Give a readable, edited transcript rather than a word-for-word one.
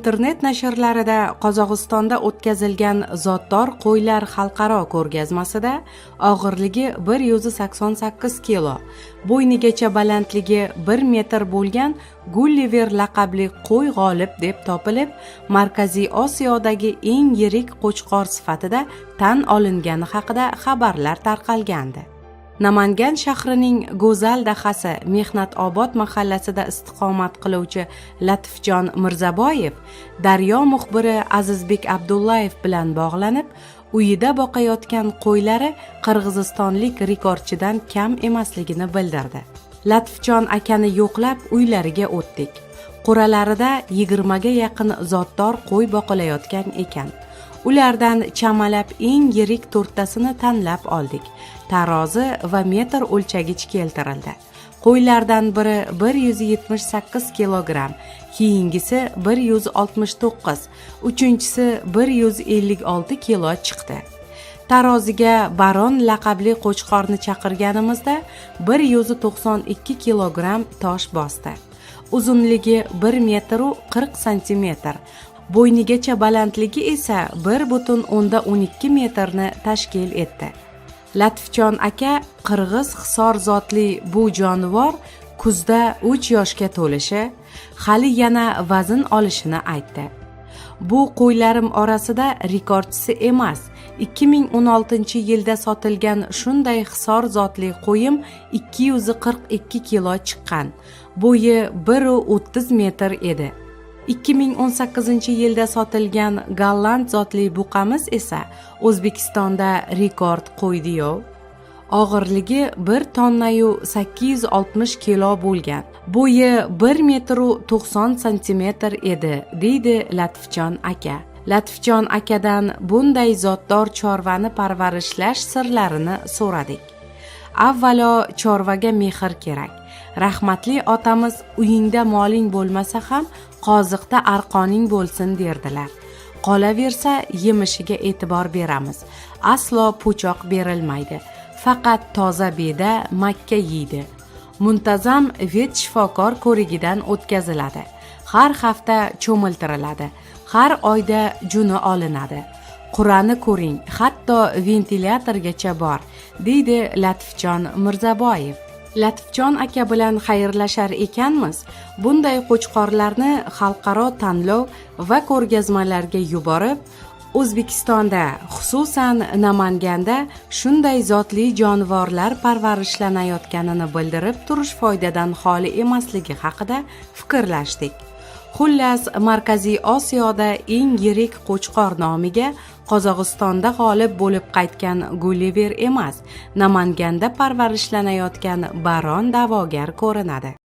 Internet nashrlarida Qozog'istonda o'tkazilgan zotdor qo'ylar xalqaro ko'rgazmasida og'irligi 188 kilo, bo'ynigacha balandligi 1 metr bo'lgan Gulliver laqabli qo'y g'olib deb topilib, Markaziy Osiyodagi eng yirik qo'chqor sifatida tan olingani haqida xabarlar tarqalgandi. Namangan shahrining go'zal dahasi Mehnatobod mahallasida istiqomat qiluvchi Latifjon Mirzaboyev Daryo muxbiri Azizbek Abdullayev bilan bog'lanib, uyida boqayotgan qo'ylari qirg'izistonlik rekordchidan kam emasligini bildirdi. Latifjon akani yo'qlab uylariga o'tdik. Qo'ralarida 20 ga yaqin zotdor qo'y boqilayotgan ekan. Ulardan chamalab eng yirik to'rttasini tanlab oldik. Tarozi va metr o'lchagich keltirildi. Qo'ylardan biri 178 kilogramm, keyingisi 169, uchinchisi 156 kilo chiqdi. Taroziga Baron laqabli qo'chqorni chaqirganimizda 192 kilogramm tosh bosdi. Uzunligi 1 metru 40 santimetr, bo'ynigacha balandligi esa 1,12 metrni tashkil etdi. Latifjon aka qirg'iz hisor zotli bu jonivor kuzda 3 yoshga to'lishi, hali yana vazn olishini aytdi. Bu qo'ylarim orasida rekordchisi emas. 2016 yilda sotilgan shunday hisor zotli qo'yim 242 kilo chiqqan. Bo'yi 1,30 metr edi. 2018 yilda sotilgan golland zotli buqamiz esa O'zbekistonda rekord qo'ydi-yu. Og'irligi 1 tonnayu 860 kilo bo'lgan. Bo'yi 1 metru 90 santimetr edi, deydi Latifjon aka. Latifjon akadan bunday zotdor chorvani parvarishlash sirlarini so'radik. Avvalo chorvaga mehr kerak. Rahmatli otamiz uyingda moling bo'lmasa ham qoziqda arqoning bo'lsin derdilar. Qolaversa, yemishiga e'tibor beramiz. Aslo po'choq berilmaydi. Faqat toza beda, makka yeydi. Muntazam vet shifokor ko'rigidan o'tkaziladi. Har hafta cho'miltiriladi. Har oyda juni olinadi. Qurani ko'ring, hatto ventilyatorgacha bor, deydi Latifjon Mirzaboyev. Latifjon aka bilan xayrlashar ekanmiz, bunday qo'chqorlarni xalqaro tanlov va ko'rgazmalarga yuborib, O'zbekistonda, xususan Namanganda shunday zotli jonivorlar parvarishlanayotganini bildirib turish foydadan xoli emasligi haqida fikrlashdik. Xullas, Markaziy Osiyoda eng yirik qo'chqor nomiga Qozog'istonda g'olib bo'lib qaytgan Gulliver emas, Namanganda parvarishlanayotgan Baron da'vogar ko'rinadi.